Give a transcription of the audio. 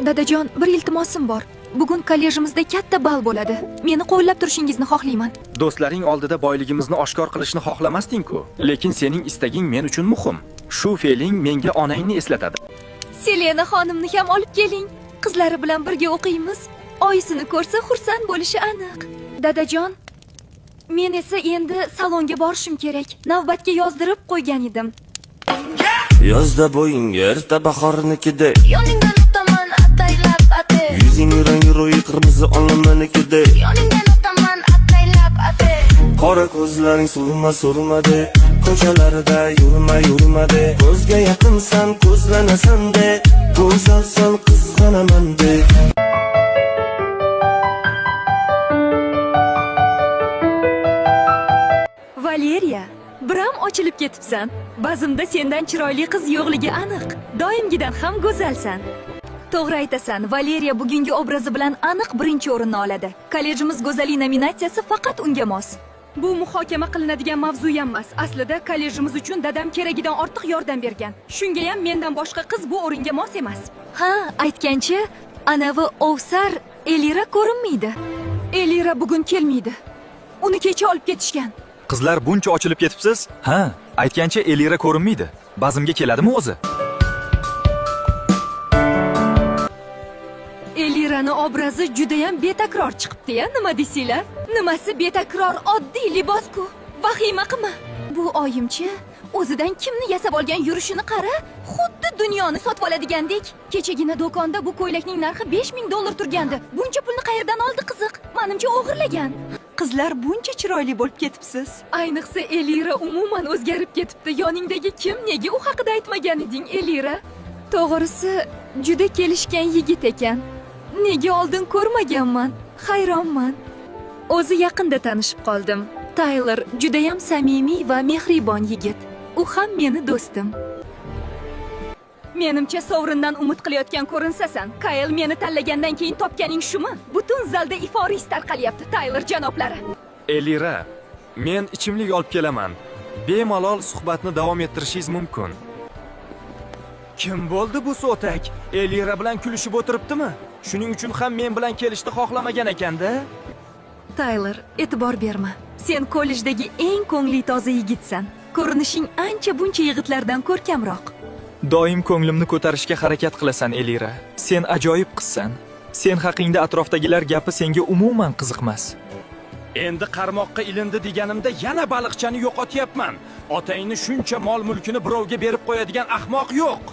Dadajon, bir iltimosim bor. Bugun kollejimizda katta bal bo'ladi. Meni qo'llab turishingizni xohlayman. Do'stlaring oldida boyligimizni oshkor qilishni xohlamasding-ku. Lekin sening istaging men uchun muhim. Shu fe'ling menga onangni eslatadi. Selena xonimni ham olib keling. Qizlari bilan birga o'qiymiz. Oyisini ko'rsa xursand bo'lishi aniq. Dadajon, men esa endi salonga borishim kerak. Navbatga yozdirib qo'ygan edim. Yozda bo'ying erta bahornikidek. Yoningdan o'taman ataylab ate. Yuzing rangi ro'yi qirmizi olmanikidek. Yoningdan o'taman ataylab ate. Qora ko'zlaring surma surma de. Ko'chalarda yurma yurma de. Ko'zga yaqinsan ko'zlanasan de. Go'zalsan qizg'anaman de. Valeriya, biram ochilib ketibsan. Bazmda sendan chiroyli qiz yo'qligi aniq. Doimgidan ham go'zalsan. To'g'ri aytasan, Valeriya bugungi obrazi bilan aniq birinchi o'rinni oladi. Kollejimiz go'zallik nominatsiyasi faqat unga mos. Bu muhokama qilinadigan mavzu ham emas. Aslida kollejimiz uchun dadam keragidan ortiq yordam bergan. Shunga ham mendan boshqa qiz bu o'ringa mos emas. Ha, aytgancha, anavi ovsar Elira ko'rinmaydi. Elira bugun kelmaydi. Uni kecha olib ketishgan. Qizlar, buncha ochilib ketibsiz? Ha, aytgancha, Elira ko'rinmaydi. Bazmga keladimi o'zi? Elirani obrazi judayam betakror chiqibdi-ya, nima deysizlar? Nimasi betakror, oddiy libos-ku. Vahima qilma. Bu oyimchi o'zidan kimni yasab olgan, yurishini qara, xuddi dunyoni sotib oladigandek. Kechagina do'konda bu ko'ylakning narxi 5000 dollar turgandi. Buncha pulni qayerdan oldi, qiziq? Menimcha o'g'irlagan. Qizlar, buncha chiroyli bo'lib ketibsiz. Ayniqsa Elira umuman o'zgarib ketibdi. Yoningdagi kim, nega u haqida aytmagan eding, Elira? To'g'risi, juda kelishgan yigit ekan. Nega oldin ko'rmaganman? Hayronman. O'zi yaqinda tanishib qoldim. Tayler judayam samimiy va mehribon yigit. U ham meni do'stim. Menimcha sovrindan umid qilayotgan ko'rinsasan. Kayl meni tanlagandan keyin topganing shumi? Butun zalda iforis tarqalyapti, Tayler janoblari. Elira, men ichimlik olib kelaman. Bemalol suhbatni davom ettirishingiz mumkin. Kim bo'ldi bu so'tak? Elira bilan kulishib o'tiribdimi? Shuning uchun ham men bilan kelishni xohlamagan ekanda. Tayler, e'tibor berma. Sen kollejdagi eng ko'ngli toza yigitsan. Ko'rinishing ancha buncha yigitlardan ko'rkamroq. Doim ko'nglimni ko'tarishga harakat qilasan, Elira. Sen ajoyib qizsan. Sen haqingda atrofdagilar gapi senga umuman qiziqmas. Endi qarmoqqa ilindi deganimda yana baliqchani yo'qotyapman. Otangni shuncha mol-mulkini birovga berib qo'yadigan ahmoq yo'q.